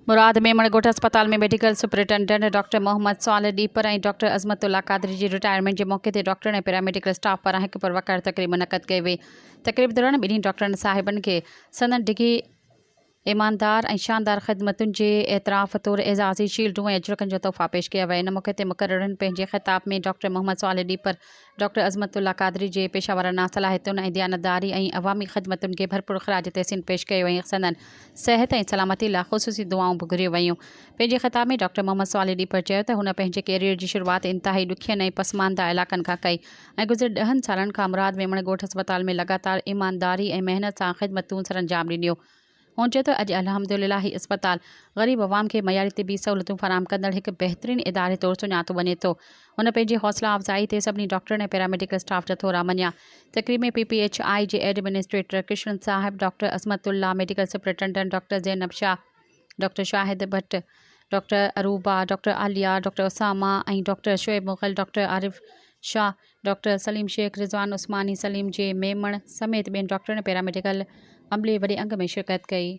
مراد ميمڻ ڳوٺ اسپتال ۾ medical superintendent doctor Muhammad Saleh Dipar ۽ doctor Azmatullah Qadri جي رٽائرمينٽ جي موقعي تي ڊاڪٽرن ۽ پيراميڊيڪل اسٽاف پاران هڪ پروقار تقريب منعقد ڪئي وئي. تقريب دوران ٻنهي ڊاڪٽرن صاحبن کي سندن ڊگهي، ايماندار ۽ شاندار خدمتن جي اعتراف طور اعزازي شيلڊون ۽ اجرڪن جا تحفا پيش ڪيا ويا. ان موقعي تي مقررن پنهنجي خطاب ۾ doctor Muhammad Saleh Dipar, doctor Azmatullah Qadri جي پيشاورانه صلاحيتن ۽ ديانتداري ۽ عوامي خدمتن کي ڀرپور خراج تحسين پيش ڪيو ۽ سندن صحت ۽ سلامتي لاء خصوصي دعائون به گهريون ويون. پنهنجي خطاب ۾ ڊاڪٽر محمد صالح ڏيپر چيو ته هن پنهنجي ڪيريئر جي شروعات انتهائي ڏکين ۽ پسمانده علائقن کان ڪئي ۽ گذريل ڏهن سالن کان مراد ميمڻ ڳوٺ اسپتال ۾ لڳاتار ايمانداري ۽ محنت سان خدمتون سرانجام ڏنيون. هن چيو ته اڄ الحمدلله هي اسپتال غريب عوام کي معياري طبي سهولتون فراهم ڪندڙ هڪ بهترين اداري طور سڃاتو وڃي ٿو. هن پنهنجي حوصلا افزائي تي سڀني ڊاڪٽرن ۽ پيراميڊيڪل اسٽاف جا ٿورا مڃيا. تقريب ۾ پي پي ايڇ I جي administrator Kishan Sahib, doctor Azmatullah, medical superintendent doctor Zainab Shah, doctor Shahid Bhatt, doctor Aruba, doctor Aliya, doctor Usama ۽ doctor Shoaib Mughal, doctor Arif Shah, doctor Saleem Shaikh, Rizwan Usmani, Saleem G Memon سميت ٻين ڊاڪٽرن ۽ paramedical عملي وڏي انگ ۾ شرڪت ڪئي.